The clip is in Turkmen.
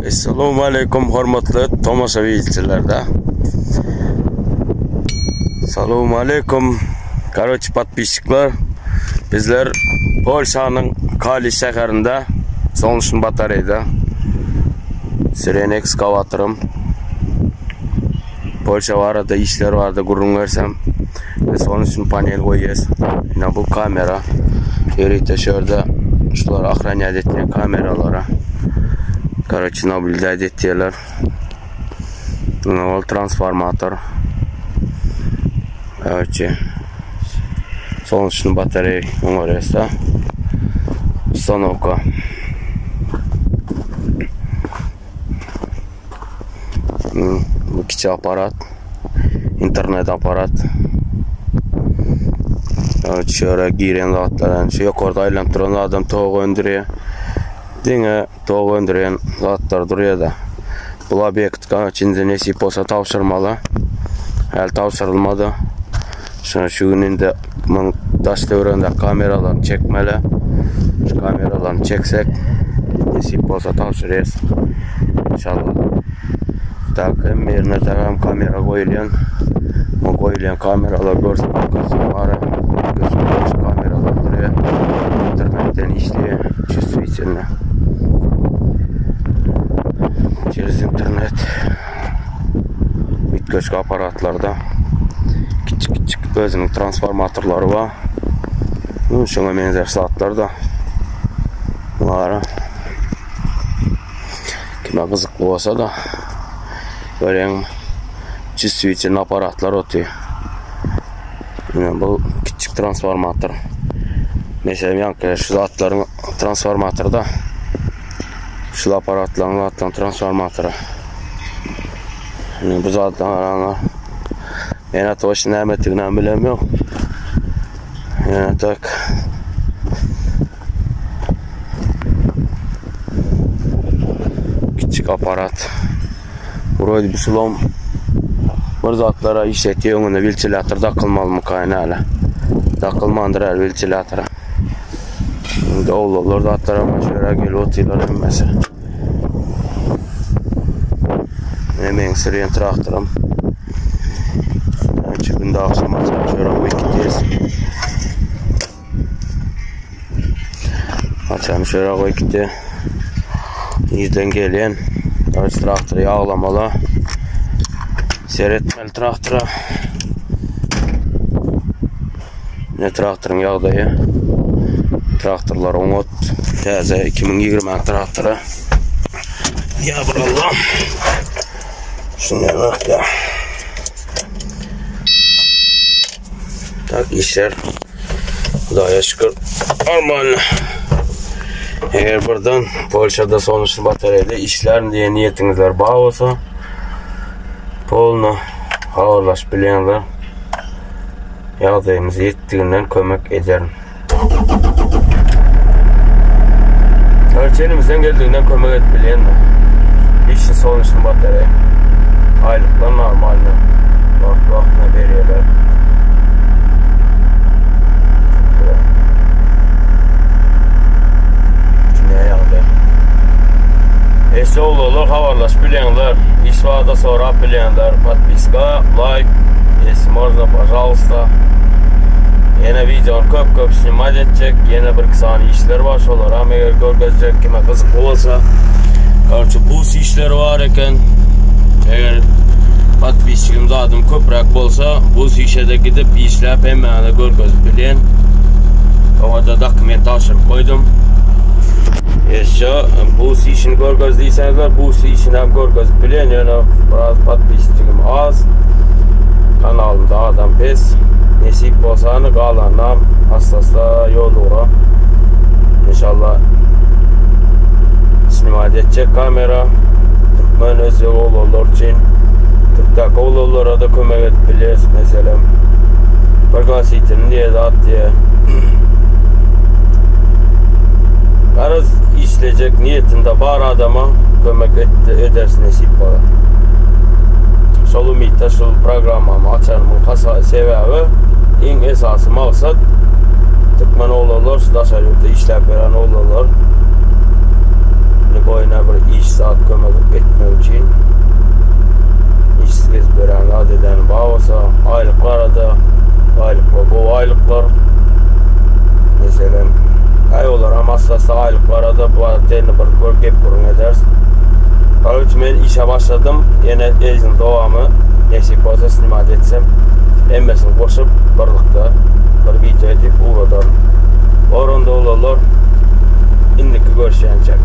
Essalamu aleýkum hormatly tomaşabilçilerde. Salam aleýkum. Karoçi podpisçikler. Bizler Polşanyň Kaliş şäherinde Solnuşny batareýde süren ekskawatorym. Polşa barada işler barada gürrüň bersem. Biz onun üçin panel goýýas. Ine bu kamera. Ýörite şu ýerde şular охранять etýän kameralara. Короче, наблюдать etýärler. Ine ol transformator. Короче, солнечный батарея oňarýas da. Установка. Bu kiçi aparat. Internet aparat. Şu ýere giren zatlar, yani şu ýokarda aýlanyp duran adam tok öndürýär. Diňe tok öndürýän zatlar durýar da. Bu obýekt içinde nesip bolsa tabşyrmaly. Häli tabşyrylmady. Şuna şu gün indi muň daş töwereginde kameralaryny çekmeli. Şu kameralaryny çeksek nesip bolsa tabşyrýas. İnşallah. Tak hem yerine tagam kamera goýulýan. O goýulýan kameralar görsün bakasyn bara. Görsün kameralar durýar. Internetden işleýär. Чувствительно. Через internet. Üýtgeşik aparatlarda kiçik-kiçik özüniň transformatorlary bar. Şoňa meňzeş zatlar da bar. Kime gyzykly bolsa da görýäň çувствительный aparatlar otyr. Ine bu kiçik transformator. Meselem ýaňky şu zatlaryň transformatory da Şu aparatlaryň zatlaryň transformatory. Indi bu zatlaryň Men ata näme etdigini bilem ýok. Ýa tak. Kiçik aparat. Вроде bu şulam bir zatlara işletýär öňünde ventilator dakylmalymyka ýa Dakylmandyr her ventilatora. Indi oglanlar zatlara maşyna gelip otyrlar hemmesi. Ine meň sürýän traktorym. Şu günde akşam açyp şöyle koyup gideceğiz. Açam şöyle koyup gitti. Nirden gelýän? Öz traktory ýaglamaly. Seretmeli traktora. Ne traktoryň ýagdaýy. Traktorlar oňat. Täze 2020 traktory. Ya bir Allah. Şuna bak ya. Tak işler. Hudaýa şükür. Normalny. Eger birden Polşada sonuçly batareýada işlärin diýen niýetiňizler bar bolsa, polny habarlaşyp bilýäňizler. Ýagdaýymyz ýetdiginden kömek ederin. Gerçi elimizden geldiğinden kömek edip bilýän. Işin sonuçly batareýa. Aýlyklar normalny. Wagt wagtyna berýärler. Ne ýagdaý? Eşe oglanlar habarlaşyp bilýäňler. Iş barada sorap bilýänler. Podpiska, laýk, если можно, пожалуйста. Ýene wideony köp köp snimat etjek. Ýene bir iki sany işler bar. Şolary hem eger görkezjek kime gyzykly bolsa. Korçe bus işleri bar eken. Eger podpisçigim zadym köpräk bolsa, bus işe-de gidip işläp hemmäňize görkezip bilýän. Oňa-da dokument tabşyryp goýdum. Eşe bus işini görkez diýseňizler, bus işini hem görkezip bilýän, ýöne biraz podpisçigim az. Kanalymda adam pes. Nesip bolsa hany galanynam asta-asta ýol ugra. İnşallah snimat etjek kamera. Türkmen özbek oglanlar üçin Türkdäki oglanlara da kömek edip bilýäs meselem. Пригласительный diýe zat diýe. Garaz işlejek niýetinde bar adama kömek et, ederis nesip bolar. Şol umytda şul programmamy açanymyň hasa sebäbi iň esasy maksat türkmen oglanlar şu daşary ýurtda işläp ýören oglanlar indi boýuna bir iş zat kömek. Men işe başladym. Ýene elin dowamy nesip bolsa snimat etsem hemmesini goşup birlikde bir video edip ugradaryn. Orunda olanlar indiki görüşýänçäk.